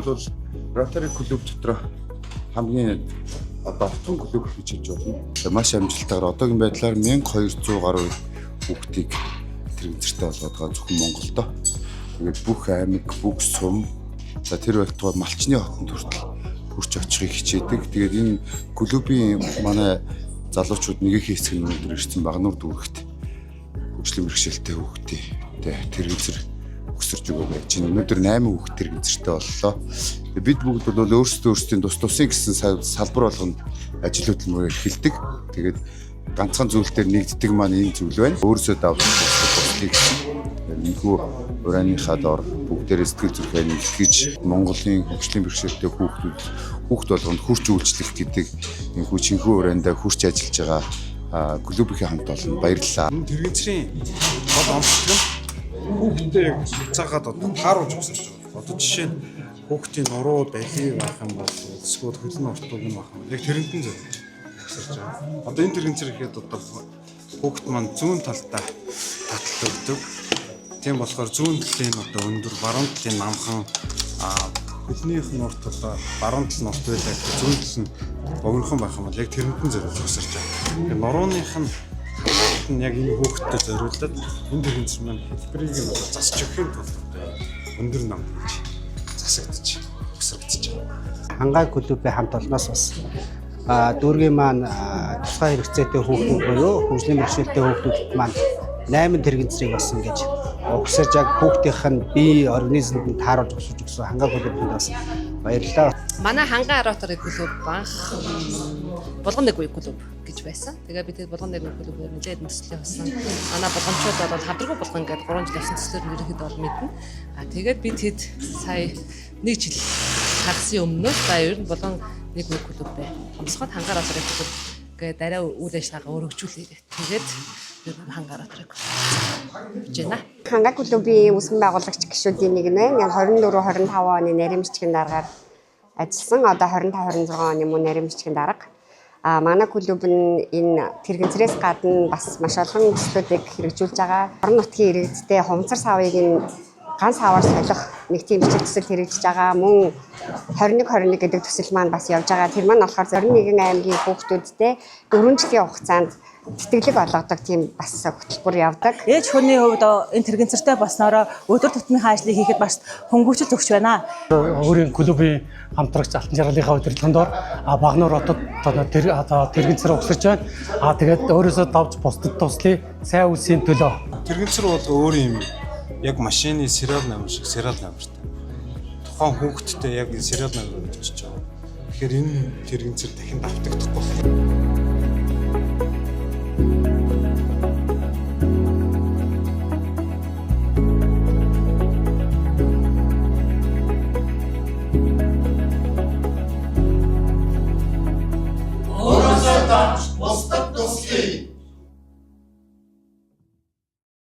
Энэ бол Rotary клуб дотор хамгийн одоо отгон клуб гэж хэлж болно. Тэгээ маш амжилттайгаар одоогийн байдлаар 1200 гаруй хүүхдийг тэрэгцэртэй болгоод байгаа зөвхөн Монголдо. Тэгээд бүх аймаг, бүх сум, за тэр байтугай Малчны хотод хүртэл хүрч очихыг хичээдэг. Тэгээд энэ клубын манай залуучууд нэгэн хэсэг нь өнөөдөр ирсэн Багануур дүүрэгт хөгжлийн бэрхшээлтэй хүүхдийн тэрэгцэр өгсөрж өгөө байж байна. Өнөөдөр 8 хүүхд тэрэгцэртэй боллоо. Тэгээд бид бүгд бол өөрсдөө өөрсдийн тус тусын гэсэн салбар болгонд ажил хөдөлмөр эрхэлдэг. Тэгээд ганцхан зүйл дээр нэгддэг маань энэ зүйл байна. Өөрсдөө давж туслах туслыг гэсэн. Энэхүү урааныхаа дор бүгдээрээ сэтгэл зүрхээ нэгтгэж Монголын хөгжлийн бэрхшээлтэй хүүхдүүд хүүхд болгонд хүрч үйлчлэх гэдэг энэхүү чинхүү ураандаа хүрч ажиллаж байгаа клубийн хамт олон баярлалаа. Энэ тэрэгцрийн гол онцлог нь хүүхдээ яг хязгаараад одоо тааруулж өгсөрч байгаа. Одоо жишээ нь хүүхдийн нуруу балий байх юм бол эсвэл хөлн уртууг нь байх юм бол яг тэрэнд нь зориулж өгсөрч байгаа. Одоо энэ тэрэгцэр ихэд одоо хүүхд маань зүүн талдаа таталт өгдөг. Тийм болохоор зүүн талын одоо өндөр, баруун талын намхан, хөлнийх нь урт одоо баруун тал нь урт байлаа гэхэд зүүн тал нь богинохон байх юм бол яг тэрэнд нь зориулж өгсөрч байгаа. Тэгэхээр нурууных нь таталт нь яг энэ хүүхдтэй зориулаад энэ тэрэгцэр маань хэлбэрийг нь одоо засч өгөхийн тулд одоо өндөр нам гэж засагдчих, өгсөрөгдөж байгаа. Хангай клубын хамт олноос бас дүүргийн маань тусгай хэрэгцээтэй хүүхдүүд буюу хөгжлийн бэрхшээлтэй хүүхдүүдэд маань 8 тэрэгцрийг бас ингэж угсарж яг хүүхдийнх нь бие организмд нь тааруулж өсөж өгсөн Хангай клубынд бас баярлалаа. Манай Хангай Rotary клуб анх Булган нэг үе клуб гэж байсан. Тэгээ би тэр Булган нэг үе клубээр нэлээд төслөө болсон. Манай булганчууд бол хавдраггүй булган гэдэг 3 жил явсан төслөөр нь ерөнхийдөө бол мэднэ. А тэгээд би тэд сая нэг жил хагасын өмнө за ер нь Булган нэг үе клуб бай. Хомсгоод Хангай Rotary клуб гэдэг арай үйл ажиллагаагаа өргөжүүлье гэх. Тэгээд ер нь Хангай Rotary клуб гэж байна. Хангай клубын үүсгэн байгуулагч гишүүдийн нэг нь байна. Яг 24 25 оны нарийн бичгийн даргаар ажилласан. Одоо 25 26 оны мөн нарийн бичгийн дарга. А манай клуб нь энэ тэрэгцрээс гадна бас маш олон төслүүдийг хэрэгжүүлж байгаа. Орон нутгийн иргэдтэй хуванцар савыг нь ганц хаваар солих нэг тийм бичиг төсөл хэрэгжиж байгаа. Мөн 21 21 гэдэг төсөл маань бас явж байгаа. Тэр маань болохоор 21 аймгийн хүүхдүүдтэй 4 жилийн хугацаанд тэтгэлэг олгодог тийм бас хөтөлбөр явдаг. Ээж хүний хувьд энэ тэрэгцэртэй болсноороо өдөр тутмынхаа ажлыг хийхэд бас хөнгөвчл өгч байна. Өөрийн клубын хамтрагч Алтан жаргалынхаа удирдлагын дор Багануур хотод одоо тэр одоо тэрэгцэр угсарч байна. А тэгээд өөрөөсөө давж бусдад туслая. Сайн үйлсийн төлөө. Тэрэгцэр бол өөр юм яг машины serial номер шиг serial номертай. Тухайн хүүхэдтэй яг энэ serial номерыг бичиж байгаа. Тэгэхээр энэ тэрэгцэр дахин давтагдахгүй.